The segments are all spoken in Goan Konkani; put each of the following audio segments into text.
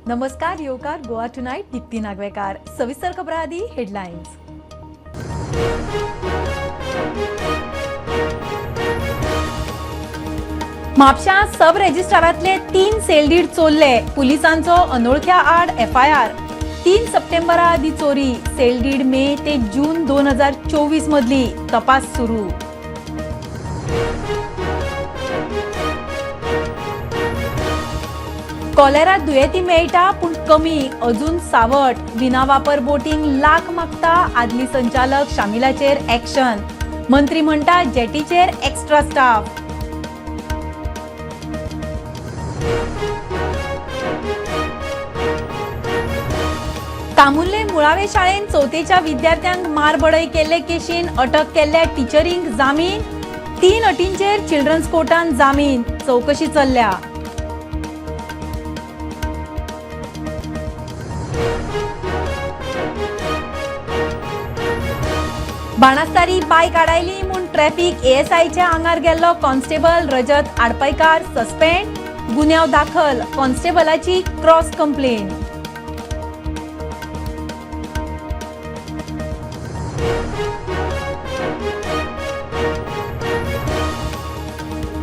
नमस्कार, येवकार गोवा टुनायट. दीप्ती नागवेकार. सविस्तर खबरां आदी हेडलायन्स. म्हापशां सब रेजिस्ट्रारांतले 3 सेलडीड चोरले. पुलिसांचो अनोळख्या आड एफआयआर. 3 सप्टेंबरा आदी चोरी. सेलडीड मे ते जून 2024 मधली. तपास सुरू. कॉलेरा दुयेंती मेळटा पूण कमी. अजून सावट. विनावापर बोटींक लाख मागता. आदली संचालक शामिलाचेर ऍक्शन. मंत्री म्हणटा जेटीचेर एक्स्ट्रा स्टाफ. कामुर्ले मुळावे शाळेन चवथेच्या विद्यार्थ्यांक मारबडय केल्ले केशीन अटक केल्ल्या टिचरींक जामीन. 3 अटींचेर चिल्ड्रन्स कोर्टान जामीन. चवकशी चल्ल्या. बाणास्तारी बायक आडायली म्हूण ट्रॅफिक एएसआयच्या आंगार गेल्लो कॉन्स्टेबल रजत आडपैकार सस्पेंड. गुन्यांव दाखल. कॉन्स्टेबलाची क्रॉस कंप्लेन.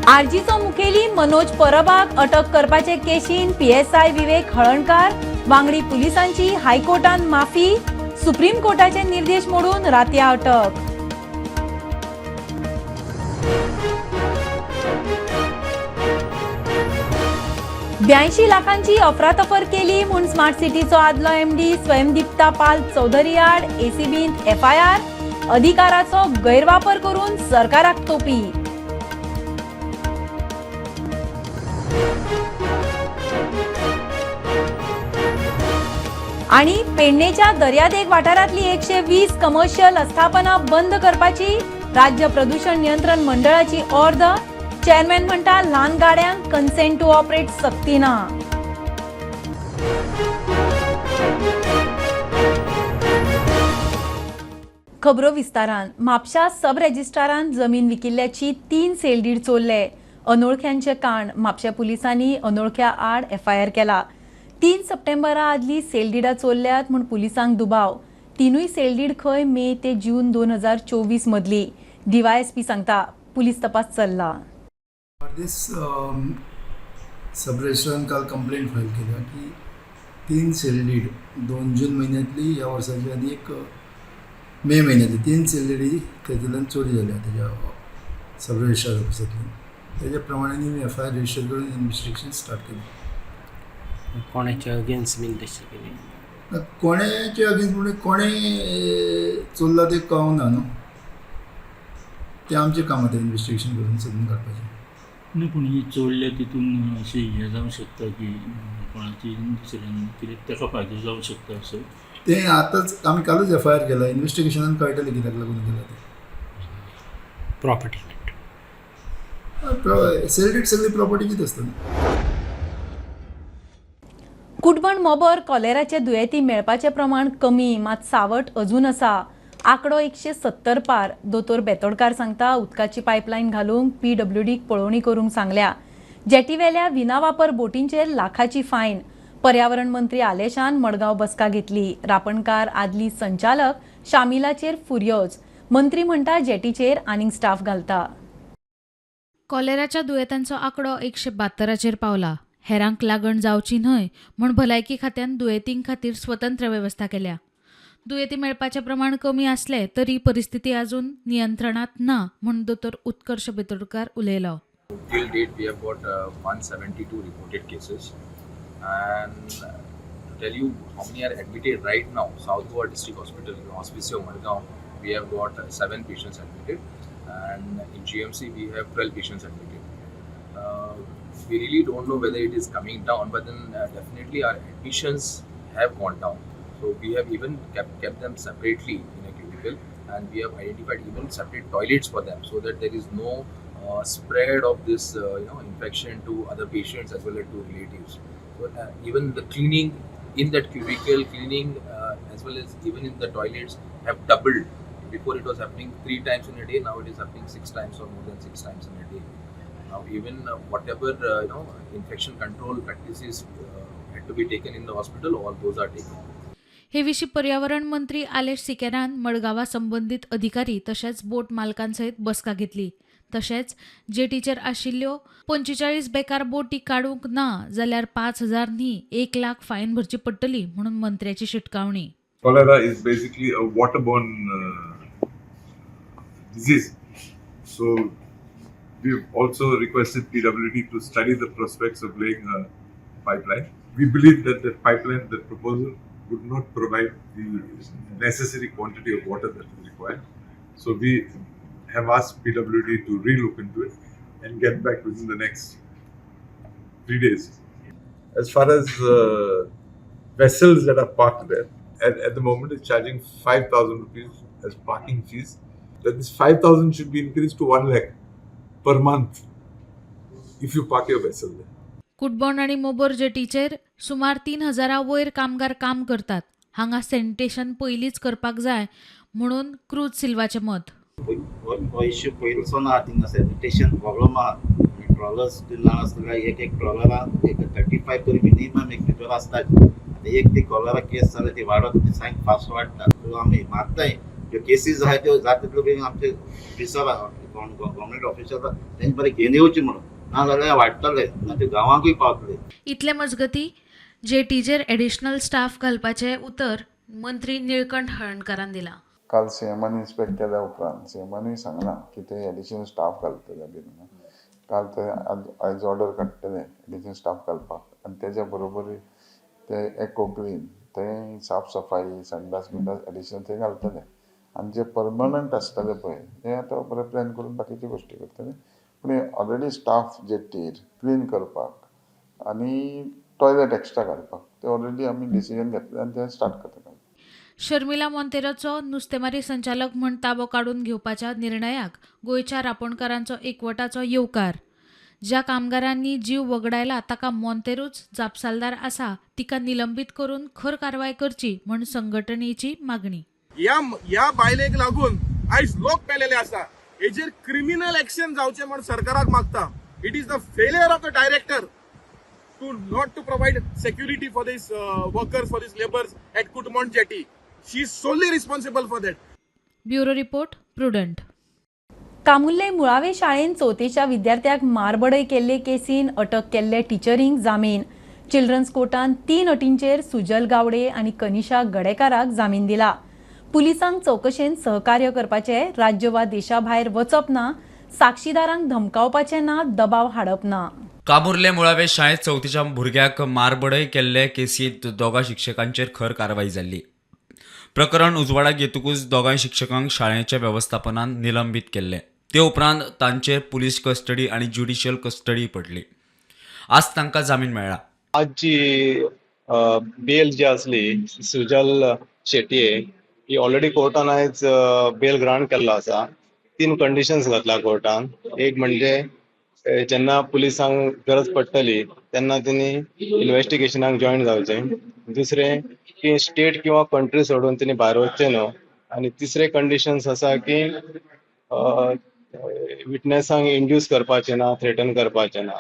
आरजीचो मुखेली मनोज परबाक अटक करपाचे केशीन पीएसआय विवेक हळणकार वांगडी पुलिसांची हायकोर्टान माफी. सुप्रीम कोर्टाचे निर्देश मोडून रातया अटक. 82 लाखांची अफरातफर केली म्हूण स्मार्ट सिटीचो आदलो एमडी स्वयंदीप्ता पाल चौधरी आड एसीबींत एफआयआर. अधिकाराचो गैरवापर करून सरकाराक तोपी. आणि पेडणेच्या दर्यादेग वाठारांतली 120 कमर्शियल आस्थापनां बंद करपाची राज्य प्रदूषण नियंत्रण मंडळाची ऑर्द. चेअरमॅन म्हणटा ल्हान गाड्यांक कन्सेंट टू ऑपरेट सक्ती ना. खबरो विस्तारान. म्हापशा सब रेजिस्ट्रारान जमीन विकिल्ल्याची 3 सेलडीड चोरले. अनोळख्यांचे काण. म्हापशा पुलिसांनी अनोळख्या आड एफआयआर केला. 3 सप्टेंबरा आदली सेलडीडा चोरल्यात म्हूण पुलिसांक दुबाव. 3 सेलडीड खंय मे ते जून 2024 मदली. डीवायएसपी सांगता पुलीस तपास चल्ला. बार्देस सब रजिस्ट्रारान काल कंप्लेंट फायल केल्या की 3 सेलडीड 2 जून म्हयन्यांतली ह्या वर्साची आनी एक मे म्हयन्यांतली 3 सेलडीडी तातूंतल्यान चोरी जाल्या तेज्या सब रजिस्ट्रार ऑफिसांतल्यान. तेज्या प्रमाणे आमी एफ I R register करून इन्वेस्टिगेशन स्टार्ट केलें. कोणाच्या अगेन्स्ट बीन तशें कितें? कोणाचे अगेन्स्ट म्हणजे कोणें चोरला तें कळूंक ना न्हू, तें आमचें काम आतां इन्वेस्टिगेशन करून सोदून काडपाचें. न्हू पूण ही चोरल्या तितून अशें हें जावं शकता की कोणाची दुसऱ्यान कितें ताका फायदो जावं शकता असो? तें आतांच आमी कालूच एफ I R केला. इन्वेस्टिगेशनान कळटलें कित्याक लागून केलां तें. प्रॉपर्टी. सेल डीड सगळी प्रॉपर्टीचीच आसता न्हू. कुटबण मोबर कॉलेराचे दुयेंती मेळपाचें प्रमाण कमी, मात सावट अजून आसा. आंकडो 170 पार. दोतोर बेतोडकार सांगता उदकाची पायपलायन घालूंक पीडब्ल्यूडीक पळोवणी करूंक सांगल्या. जेटीवेल्या विनावापर बोटींचेर लाखाची फायन. पर्यावरण मंत्री आलेशान मडगांव बसका घेतली. रापणकार आदली संचालक शामिलाचेर फुर्योज. मंत्री म्हणटा जेटीचेर आनीक स्टाफ घालता. कॉलेराच्या दुयेंतांचो आंकडो 172 पावला. हेरांक लागण जावची न्हय म्हूण भलायकी खात्यान दुयेंतीं खातीर स्वतंत्र वेवस्था केल्या. दुयेंती मेळपाचें प्रमाण कमी आसलें तरी परिस्थिती अजून नियंत्रणांत ना म्हूण दोतोर उत्कर्ष बेतोडकार उलयलो. Till date, we have got 172 reported cases, and to tell you how many are admitted right now, South Goa District Hospital, in Hospicio Madgaon, we have got 7 patients admitted, and in GMC we have 12 patients admitted. We really don't know whether it is coming down, but then definitely our admissions have gone down. So we have even kept them separately in a cubicle, and we have identified even separate toilets for them, so that there is no spread of this infection to other patients as well as to relatives. So even the cleaning in that cubicle, cleaning as well as even in the toilets have doubled. Before it was happening 3 times in a day, now it is happening 6 times or more than 6 times in a day. Now even whatever infection control practices had had to be taken in the hospital, all those are taken. हे विशीं पर्यावरण मंत्री आलेश सिकेरान मडगांवा संबंदीत अधिकारी तशेंच बोट मालकांसयत बसका घेतली. तशेंच जेटीचेर आशिल्ल्यो 45 बेकार बोटी काडूंक ना जाल्यार 5,000 न्ही 1 लाख फायन भरची पडटली म्हणून मंत्र्याची शिटकावणी. Cholera is basically a waterborne disease. So we've also requested PWD to study the prospects of laying a pipeline. We believe that the pipeline, the proposal, would not provide the necessary quantity of water that is required. So we have asked PWD to relook into it and get back within the next 3 days. As far as vessels that are parked there, at the moment is charging 5,000 rupees as parking fees. That this 5,000 should be increased to 1 lakh per month if you park your vessel there. Cutbona आनी मोबोर जेटीचेर सुमार 3,000 वयर कामगार काम करतात. हांगा सॅनिटेशन पयलींच करपाक जाय म्हणून क्रूज सिल्वाचें मत. हो इश्यू पयलींचो ना, थिंगा सॅनिटेशन प्रॉब्लम आहा. ट्रॉलर्स ना आसल्यार एक एक ट्रॉलरान एक 35 तरी मिनिमम एक भितर आसता. आतां एक ती कॉलरा केस जाल्या ती वाडत ती सामकी फास्ट वाडटा. सो आमी मागताय ज्यो केसीस आहाय त्यो जाता तितल्यो बेगीन आमचे ऑफिसर आहा, कोण गव्हर्मेंट ऑफिसर आहा तेंचे बरें घेवन येवचें म्हणून, ना जाल्यार वाडटले ना ते गांवांकूय पावतले. इतले मजगती जेटीचेर एडिशनल स्टाफ घालपाचें उतर मंत्री निळकंठ हळर्णकारान दिलां. काल सीएमान इन्स्पेक्ट केल्या उपरांत सीएमानूय सांगलां की ते एडिशनल स्टाफ घालतले बीन म्हणून. काल ते आयज ऑर्डर काडटले एडिशनल स्टाफ घालपाक आनी तेज्या बरोबर ते एको क्लीन थंय साफ सफाई संडास बिंडास एडिशनल थंय घालतले आनी जे परमनंट आसतले पळय ते आतां बरें प्लॅन करून बाकीच्यो गोश्टी करतले. पूण ऑलरेडी स्टाफ जेटीर क्लीन करपाक आनी टॉयलेट एक्स्ट्रा घालपाक ते ऑलरेडी आमी डिसिजन घेतले आनी ते स्टार्ट करता. शर्मिला मोंतेरोचो नुस्तेमारी संचालक म्हूण ताबो काडून घेवपाच्या निर्णयाक गोंयच्या रापोणकारांचो एकवटाचो येवकार. ज्या कामगारांनी जीव वगडायला ताका मोंतेरूच जापसालदार आसा, तिका निलंबीत करून खर कारवाय करची म्हूण संघटनेची मागणी. ह्या बायलेक लागून आयज लोक पेलेले आसा. हेजेर क्रिमिनल एक्शन जावचें म्हूण सरकाराक मागता. It is the failure of the director to not to provide security for this workers, for this labours at Cutbona jetty. She is solely responsible for that. Bureau report, Prudent. Camurlim मुळावे शाळेन चवथेच्या विद्यार्थ्याक मारबडय केल्ले केसीन अटक केल्ले टिचरींक जामीन. चिल्ड्रन्स कोर्टान 3 अटींचेर सुजल गावडे आनी कनिशा गडेकाराक जामीन दिला. पुलिसांक चवकशेन सहकार्य करपाचें, राज्य वा देशा भायर वचप ना, साक्षीदारांक धमकावपाचें ना, दबाव हाडप ना. कामुर्ले मुळावे शाळेंत चवथीच्या भुरग्याक मारबडय केल्ले केसींत दोगां शिक्षकांचेर खर कारवाय जाल्ली. प्रकरण उजवाडाक येतकूच दोगांय शिक्षकांक शाळेच्या वेवस्थापनान निलंबीत केल्ले. ते उपरांत तांचेर पुलीस कस्टडी आनी ज्युडिशियल कस्टडी पडली. आज तांकां जामीन मेळ्ळा. आज जी बेल जी आसली सुजल शेटये ही ऑलरेडी कोर्टान आयज बेल ग्रांट केल्लो आसा. 3 कंडिशन्स घातला कोर्टान. एक म्हणजे जेन्ना पुलिसांक गरज पडटली तेन्ना तेणी इन्वेस्टिगेशनाक जॉयन जावचें. दुसरें की स्टेट किंवा कंट्री सोडून तेणी भायर वचचें न्हू. आनी तिसरें कंडिशन्स आसा की विटनेसांक इंड्यूस करपाचें ना, थ्रेटन करपाचें ना.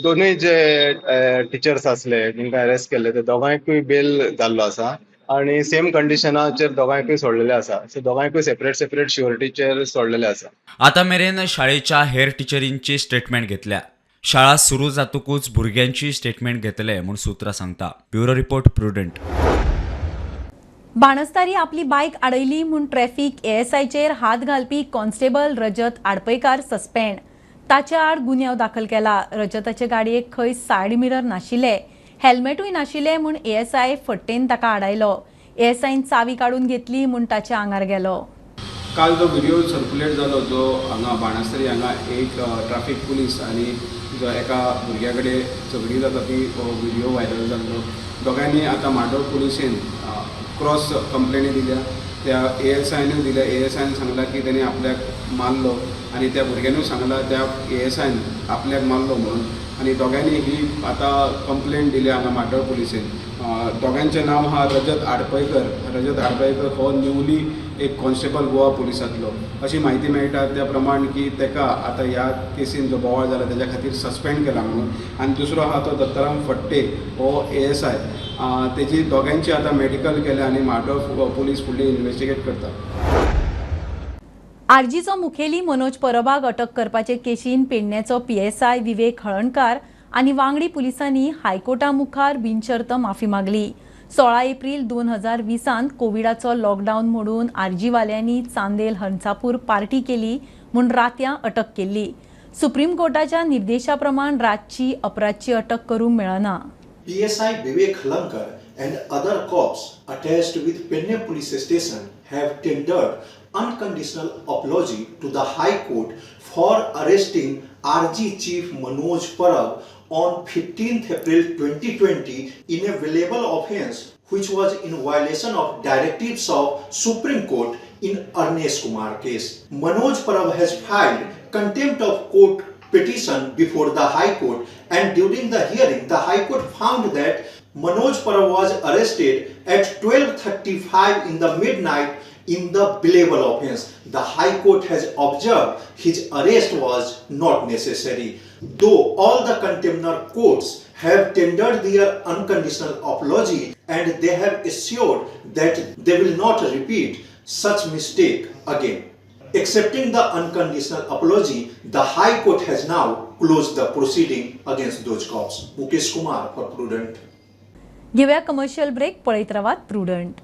दोनूय जे टिचर्स आसले तांकां अरेस्ट केल्ले ते दोगांयकूय बेल जाल्लो आसा आनी सेम कंडिशनाचेर दोगांयकूय सोडलेले आसा. सो दोगांयकूय सेपरेट सेपरेट शुअरिटीचेर सोडलेले आसा. आतां मेरेन शाळेच्या हेर टिचरींची स्टेटमेंट घेतल्या. शाळा सुरू जातकूच भुरग्यांची स्टेटमेंट घेतले म्हूण सूत्रां सांगता. Bureau report, Prudent. Banastari आपली बायक आडयली म्हूण ट्रॅफिक एएसआयचेर हात घालपी कॉन्स्टेबल रजत आडपयकार सस्पेंड. ताच्या आड गुन्यांव दाखल केला. रजताचे गाडयेक खंय सायड मिरर नाशिल्ले, हेल्मेटूय नाशिल्लें म्हूण एएसआय फट्टेन ताका आडायलो. एएसआयन चावी काडून घेतली म्हूण ताच्या आंगार गेलो. काल जो व्हिडिओ सर्क्युलेट जालो जो हांगा बाणस्तारी हांगा एक ट्राफीक पुलीस आनी जो एका भुरग्या कडेन झगडी जाता ती व्हिडिओ व्हायरल जाल्लो. दोगांयनी आतां मांडोळ पुलिशेन क्रॉस कंप्लेनी दिल्या. त्या एएसआयनूय दिल्या. एएसआयन सांगला की तेणी आपल्याक मारलो आनी त्या भुरग्यानूय सांगला त्या एएसआयन आपल्याक मारलो म्हणून. आनी दोगांयनी ही आतां कंप्लेन दिल्या हांगा माड्डोळ पुलिशेन. दोगांयचें नांव आहा रजत आडपयकर. रजत आडपयकर हो न्यूली एक कॉन्स्टेबल गोवा पुलिसांतलो. अशी म्हायती मेळटा त्या प्रमाण की ताका आतां ह्या केसीन जो बोवाळ जाला तेज्या खातीर सस्पेंड केला म्हणून. आनी दुसरो आहा तो दत्ताराम फट्टे हो ASI, तेजी दोगांयची आतां मेडिकल केलें आनी म्हाड्डोळ पुलीस फुडली इन्वेस्टिगेट करता. आरजीचो मुखेली मनोज परबाक अटक करपाचे केशीन पेडण्याचो PSI विवेक हळणकार आनी वांगडी पुलिसांनी हायकोर्टा मुखार बिनशर्त माफी मागली. 16 एप्रिल 2020 कोविडाचो लॉकडावन मोडून आरजीवाल्यांनी चांदेल हंसापूर पार्टी केली म्हूण रातयां अटक केल्ली. सुप्रीम कोर्टाच्या निर्देशा प्रमाण रातची अपराधची अटक करूंक मेळना. PSI Vivek Halankar and other cops attached with Penne Police Station have tendered unconditional apology to the High Court for arresting RG Chief Manoj Parab on 15th April 2020 in a bailable offence which was in violation of directives of Supreme Court in Arnesh Kumar case. Manoj Parab has filed contempt of court petition before the High Court, and during the hearing the High Court found that Manoj Parab was arrested at 12:35 in the midnight in the bailable offence. The High Court has observed his arrest was not necessary. Though all the contemner courts have tendered their unconditional apology and they have assured that they will not repeat such mistake again. Accepting the unconditional apology, the High Court has now closed the proceeding against those cops. Mukesh Kumar for Prudent. घेऊया कमर्शियल ब्रेक, पळयत रावात प्रुडंट.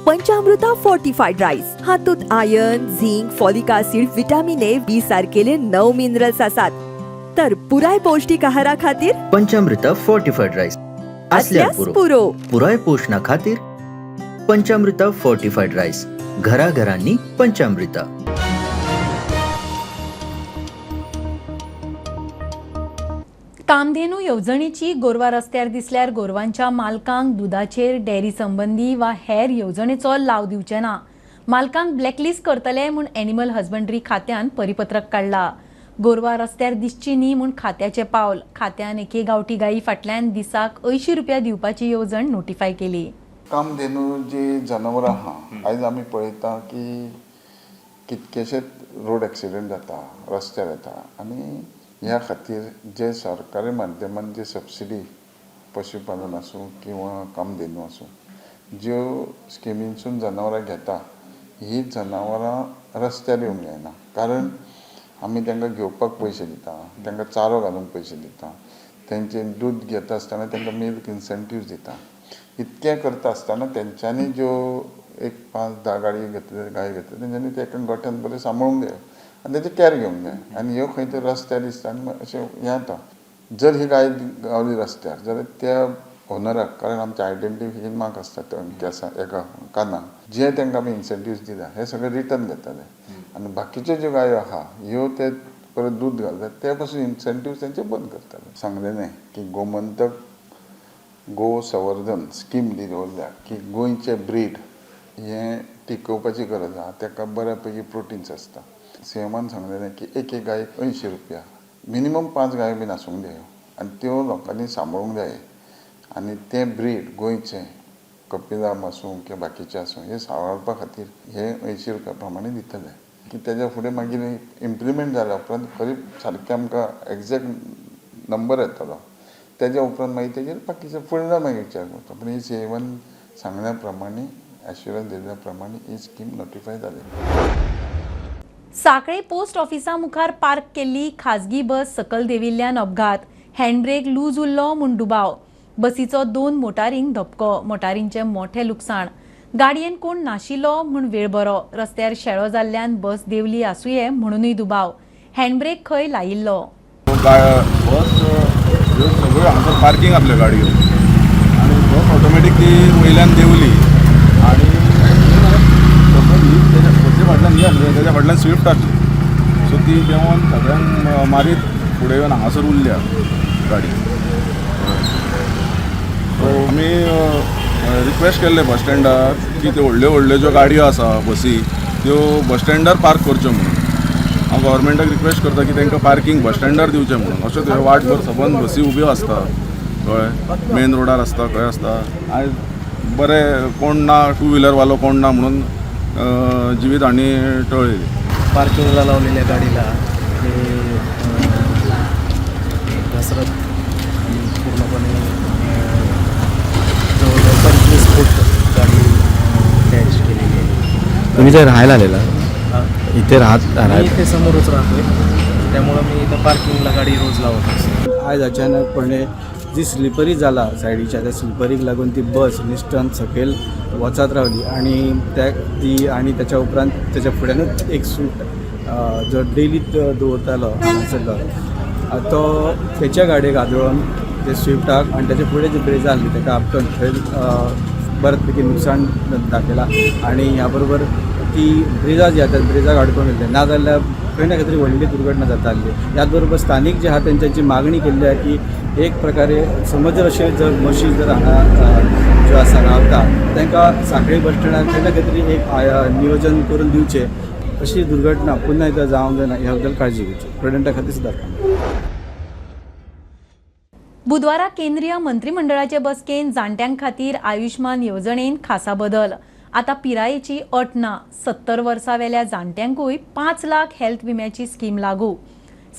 पंचामृता फोर्टिफाईड राईस हातूंत iron, zinc, folic acid, vitamin A, B सारकेले 9 minerals आसात. तर पुराय पौष्टिक आहारा खातीर पंचामृता फोर्टिफाईड राईस असल्यास पुरो. पुराय पोषणा खातीर पंचामृता फोर्टिफाईड राईस, घराघरांनी पंचामृता. कामधेनू येवजणेची गोरवां रस्त्यार दिसल्यार गोरवांच्या मालकांक दुदाचेर डेअरी संबंदी वा हेर येवजणेचो लाव दिवचे ना. मालकांक ब्लॅकलिस्ट करतले म्हूण एनिमल हजबंडरी खात्यान परिपत्रक काडला. गोरवां रस्त्यार दिसची न्ही म्हूण खात्याचें पावल. खात्यान एके गांवठी गायी फाटल्यान दिसाक 80 रुपया दिवपाची येवजण नोटिफाय केली. कामधेनू जी जनावरां आहा, आयज आमी पळयता की कितकेशेच रोड एक्सिडंट जाता, रस्त्यार येता आनी ह्या खातीर जे सरकारी माध्यमान जे सबसिडी पशुपालन आसूं किंवा कामधेनू आसूं, ज्यो स्किमींसून जनावरां घेता, ही जनावरां रस्त्यार येवंक जायना. कारण आमी तांकां घेवपाक पयशे दिता, तांकां चारो घालूंक पयशे दिता, तेंचे दूद घेता आसतना तांकां मिल्क इन्सेंटीव्स दिता. इतकें करता आसतना तेंच्यांनी ज्यो एक 5-10 गाडयो घेतले, गाय घेतले, तेंच्यांनी ते एका गोठ्यान बरें सांबाळूंक जाय आनी तेची कॅर घेवंक जाय. आनी ह्यो खंय तरी रस्त्यार दिसता आनी अशें हें जाता. जर ही गाय गावली रस्त्यार जाल्यार त्या ओनराक, कारण आमचें आयडेंटिफिकेशन मार्क आसता केंसा एका कानाक, जे तांकां आमी इन्सेंटिव्स दिला हे सगळे रिटर्न घेतले आनी बाकीच्यो ज्यो गायो आहा ह्यो ते परत दूद घालतात ते पासून इन्सेंटिव्स तेंचे बंद करताले. सांगलें न्ही की गोमंतक गो संवर्धन स्कीम जी दवरल्या की गोंयचें ब्रीड हें टिकोवपाची गरज आहा, ताका बऱ्या पैकी प्रोटिन्स आसता. सीएमान सांगलेलें की एक एक गायेक 80 रुपया, मिनिमम 5 गायो बीन आसूंक जायो आनी त्यो लोकांनी सांबाळूंक जाय आनी तें ब्रीड गोंयचें कपिला आसूं किंवा बाकीचें आसूं हें सांबाळपा खातीर हे 80 रुपया प्रमाणे दितले. की तेज्या फुडें मागीर इम्प्लिमेंट जाल्या उपरांत खरी सारकें आमकां एग्जॅक्ट नंबर येतलो, तेज्या उपरांत मागीर तेजेर बाकीचें फुडलो मागीर विचार करता. पूण ही सीएमान सांगल्या प्रमाणे, एश्युरन्स दिल्ल्या प्रमाणे ही स्कीम नोटिफाय जाली. साखळे पोस्ट ऑफिसा मुखार पार्क केल्ली खाजगी बस सकल देंविल्ल्यान अपघात. हँडब्रेक लूज उरलो म्हूण दुबाव. बसीचो 2 मोटारींक धपको. मोटारींचें मोठें लुकसाण. गाडयेन कोण नाशिल्लो म्हूण वेळ बरो. रस्त्यार शेळो जाल्ल्यान बस देंवली आसुये म्हणूनय दुबाव. हँडब्रेक खंय लायिल्लो. बस सगळ्यो हांगासर पार्कींग आसल्यो गाडयो आनी बस ऑटोमॅटीक ती वयल्यान देंवली आनी बसी फाटल्यान ही आसली, तेज्या फाटल्यान स्विफ्ट आसली, सो ती देंवोन सगळ्यांक मारीत फुडें येवन हांगासर उरल्या गाडी. सो आमी रिक्वेस्ट केल्ले बस स्टँडार की त्यो व्हडल्यो व्हडल्यो ज्यो गाडयो आसा बसी त्यो बस स्टँडार पार्क करच्यो म्हणून. हांव गव्हर्मेंटाक रिक्वेस्ट करता की तांकां पार्कींग बस स्टँडार दिवचें म्हणून. अशें थंय वाटभर सबंद बसी उब्यो आसता कळ्ळें, मेन रोडार आसता, खंय आसता. आयज बरें कोण ना, टू व्हिलरवालो कोण ना म्हणून जिवीत हानी टळ्ळी. पार्किंगला लावलेल्या गाडीला ते घसरत आणि पूर्णपणे जवळजवळ 25 फूट गाडी डॅश केलेली आहे. तुम्ही इथे राहायला आलेला? हां. इथे राहत मी इथे समोरच राहतोय, त्यामुळं मी इथं पार्किंगला गाडी रोज लावत असतो. आयज अचानकपणे जी स्लिपरी जाला सायडीच्या, त्या स्लिपरीक लागून ती बस निश्टन सकयल वचत रावली आनी त्या ती आनी त्याच्या उपरांत त्याच्या फुड्यानूच एक स्विफ्ट जो डेली दवरतालो हांगासरलो तो तेच्या गाडयेक आदळून ते स्विफ्टाक आनी त्याच्या फुडें जी ब्रेजा आसली ताका आपटून थंय बरेच पैकी नुकसाण दाखयलां. आनी ह्या बरोबर ती ब्रिजा जी आसा त्या ब्रिजाक आडकोवन येयल्ले, नाजाल्यार खंय ना खंय तरी व्हडली दुर्घटना जाता आसली. ह्याच बरोबर स्थानीक जे आहा तेंच्यांची मागणी केल्ली आहा की एक प्रकारे समज जर अशें जर बशी जर हांगा ज्यो आसा रावता तांकां सांखळी बस स्टँडार खंय ना खंय तरी एक नियोजन करून दिवचें, अशी दुर्घटना पुन्हा एकदां जावंक जायना ह्या बद्दल काळजी घेवची. प्रुडंटा खातीर सुद्दां. बुधवारा केंद्रीय मंत्रिमंडळाचे बसकेन जाणट्यां खातीर आयुष्मान येवजणेन खासा बदल. आतां पिरायेची अट ना, 70 वर्सां वेल्या जाणट्यांकूय 5 लाख हेल्थ विम्याची स्कीम लागू.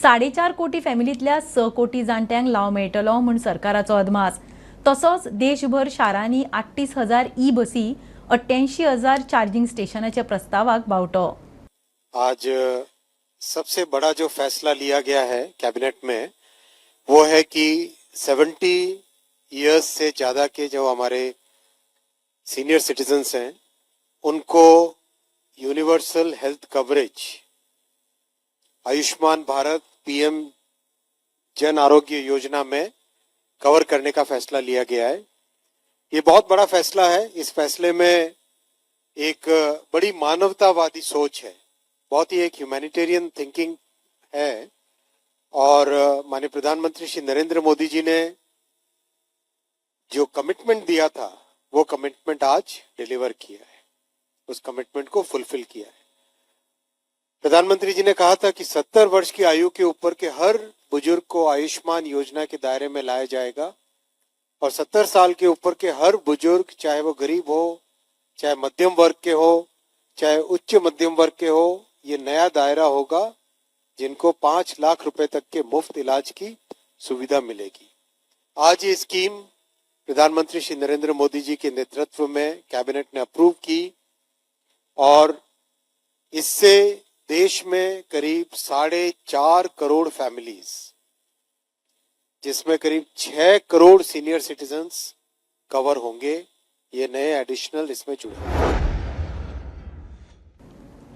4.5 कोटी फॅमिलींतल्या 6 कोटी जाणट्यांक लाव मेळटलो म्हूण सरकाराचो अदमास. तसोच देशभर शारांनी 38,000 ई बसी, 88,000 चार्जिंग स्टेशनाच्या प्रस्तावाक बावटो. आज सबसे बड़ा जो फैसला लिया गया है कैबिनेट में वो है कि 70 इयर्स से ज़्यादा के जो हमारे सीनियर सिटीजन्स हैं उनको universal health coverage Ayushman Bharat PM Jan Arogya Yojana में कवर करने का फैसला लिया गया है. ये बहुत बड़ा फैसला है. इस फैसले में एक बड़ी मानवतावादी सोच है, बहुत ही एक ह्यूमैनिटेरियन थिंकिंग है और माननीय प्रधानमंत्री श्री नरेंद्र मोदी जी ने जो कमिटमेंट दिया था वो कमिटमेंट आज डिलीवर किया है, उस कमिटमेंट को फुलफिल किया है. प्रधानमंत्री जी ने कहा था कि 70 वर्ष की आयु के ऊपर के हर बुजुर्ग को आयुष्मान योजना के दायरे में लाया जाएगा और 70 साल के ऊपर के हर बुजुर्ग, चाहे वो गरीब हो, चाहे मध्यम वर्ग के हो, चाहे उच्च मध्यम वर्ग के हो, ये नया दायरा होगा जिनको 5 लाख रुपए तक के मुफ्त इलाज की सुविधा मिलेगी. आज ये स्कीम प्रधानमंत्री श्री नरेंद्र मोदी जी के नेतृत्व में कैबिनेट ने अप्रूव की और इससे देश में करीब 4.5 करोड़ फैमिलीज, जिसमें करीब 6 करोड़ सीनियर सिटीजन्स कवर होंगे, ये नए एडिशनल इसमें जुड़े.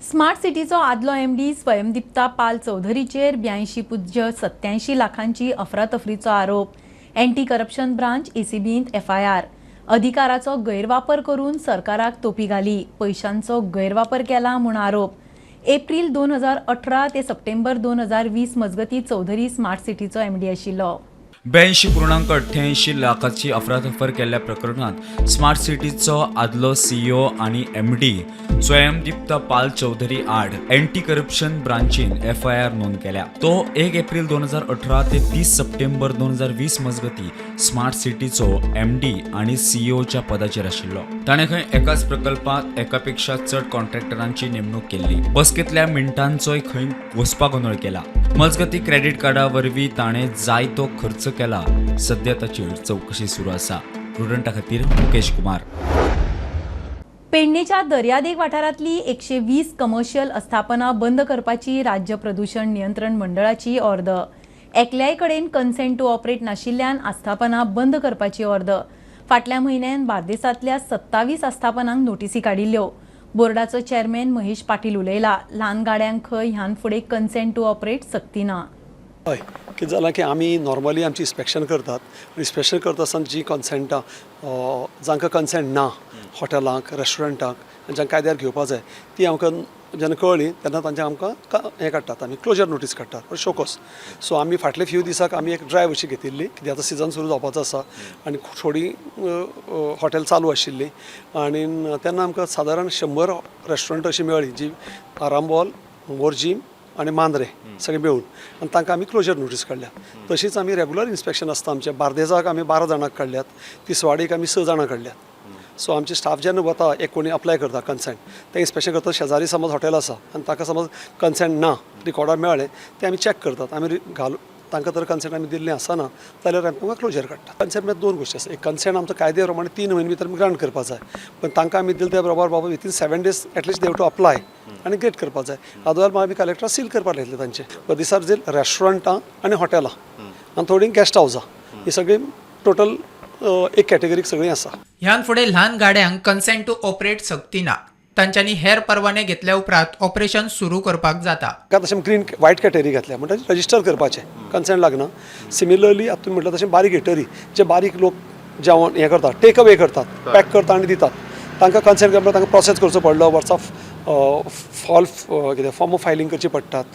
स्मार्ट सिटीचो आदलो एमडी स्वयंदीप्ता पाल चौधरीचेर 82.87 लाखांची अफरातफरीचो आरोप. एंटी करप्शन ब्रांच एसीबींत एफआयआर. अधिकाराचो गैरवापर करून सरकाराक तोपी घाली, पयशांचो गैरवापर केला म्हूण आरोप. एप्रील 2018 ते सप्टेंबर 2020 मजगती चौधरी स्मार्ट सिटीचो एमडी आशिल्लो. 82.88 लाखाची अफरातफर केल्ल्या प्रकरणात स्मार्ट सिटीचो आदलो सीईओ आनी एमडी स्वयंदीप्ता पाल चौधरी आड एंटी करप्शन ब्रांचीन एफआयआर नोंद केल्या. तो 1 एप्रील 2018 ते 30 सप्टेंबर 2020 मजगती स्मार्ट सिटीचो एमडी आनी सीईओच्या पदाचेर आशिल्लो. ताणें खंय एकाच प्रकल्पात एकापेक्षा चड कॉन्ट्रॅक्टरांची नेमणूक केल्ली. बसकेंतल्या मिनटांचोय खंय घोस्पागोंदळ केला. मजगती क्रेडिट कार्डा वरवीं ताणें जायतो खर्च केला. सध्या ताचेर चवकशी सुरू आसा. प्रुडंटा खातीर मुकेश कुमार. पेडणेच्या दर्यादेग वाठारांतली 120 कमर्शियल आस्थापनां बंद करपाची राज्य प्रदूषण नियंत्रण मंडळाची ऑर्द. एकल्याय कडेन कन्सेंट टू ऑपरेट नाशिल्ल्यान आस्थापनां बंद करपाची ऑर्द. फाटल्या म्हयन्यान बार्देसांतल्या 27 आस्थापनांक नोटीसी काडिल्ल्यो. बोर्डाचो चेअरमॅन महेश पाटील उलयला, ल्हान गाड्यांक खंय ह्यान फुडें कन्सेंट टू ऑपरेट सक्ती ना. हय, कितें जालां की आमी नॉर्मली आमची इन्स्पेक्शन करतात. इन्स्पेक्शन करता आसतना जी कन्सेंटां जांकां कन्सेंट ना हॉटेलांक, रेस्टॉरंटांक, जांकां कायद्यार घेवपा जाय, ती आमकां जेन्ना कळ्ळी तेन्ना तांचे आमकां हें काडटात, आमी क्लोजर नोटीस काडटात, शोकोस. सो आमी फाटले फ्यू दिसाक आमी एक ड्रायव अशी घेतिल्ली, कित्याक आतां सिजन सुरू जावपाचो आसा आनी थोडीं हॉटेल चालू आशिल्लीं आनी तेन्ना आमकां सादारण 100 रेस्टॉरंट अशीं मेळ्ळीं जी आरांबोल, मोरजीम, आनी मांद्रे सगळे मेळून आनी तांकां आमी क्लोजर नोटीस काडल्या. तशीच आमी रेगुलर इन्स्पेक्शन आसता आमचें. बार्देजाक आमी 12 जाणांक काडल्यात, तिसवाडीक आमी 6 जाणां काडल्यात. सो आमचे स्टाफ जेन्ना वता, एक कोणी अप्लाय करता कन्सेंट, तें इन्स्पेक्शन करता. शेजारी समज हॉटेल आसा आनी ताका समज कन्सेंट ना रिकॉर्डार मेळ्ळें, तें आमी चॅक करतात. आमी घालून तांकां तर कन्सेंट आमी दिल्लें आसना जाल्यार आमी तांकां क्लोजर काडटा. कन्सेंट म्हळ्यार दोन गोश्टी आसा. एक कन्सेंट आमचो कायद्या प्रमाणे 3 म्हयने भितर आमी ग्रांट करपाक जाय, पण तांकां आमी दिले त्या बरोबर बाबा within 7 days at least they have to apply आनी ग्रेट करपाक जाय. अदरवायज मागीर आमी कलेक्टराक सील करपाक लायतले तांचे. दिसार जे रेस्टॉरंटां आनी हॉटेलां आनी थोडीं गेस्ट हावजां ही सगळीं टोटल एक कॅटेगरीक सगळीं आसा. ह्यान फुडें ल्हान गाड्यांक कन्सेंट टू ऑपरेट सक्ती ना. तांच्यांनी हेर परवाने घेतल्या उपरांत ऑपरेशन सुरू करपाक जाता. तशें ग्रीन वायट कॅटेगरी घातल्या म्हणटकीर रजिस्टर करपाचें, कन्सेंट लागना. सिमिलरली आतां तुमी म्हटलें तशें बारीक इटरी जे बारीक लोक जेवण हें करतात, टेक अवे करतात, पॅक करता आनी दितात, तांकां कन्सेंट करपाक तांकां प्रोसेस करचो पडलो, वर्सा फॉल कितें फॉर्म ऑफ फायलींग करची पडटात,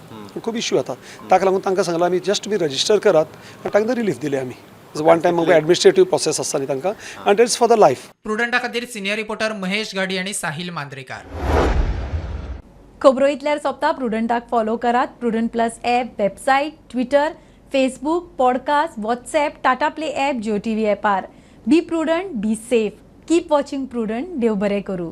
खूब इश्यू येतात. ताका लागून तांकां सांगलां आमी जस्ट तुमी रजिस्टर करात आनी तांकां रिलीफ दिले आमी. वन टायम एडमिनिस्ट्रेटीव प्रोसेस आसता न्ही तांकां, आनी it's for the life. प्रुडंटा खातीर सिनियर रिपोर्टर महेश गाडी आनी साहिल मांद्रेकार. खबरो इतल्यार सोंपता. प्रुडंटाक फॉलो करात. Prudent plus app, website, Twitter, Facebook, podcast, WhatsApp, Tata play app, Jio TV ॲपार. Be prudent, be safe, keep watching Prudent. देव बरें करूं.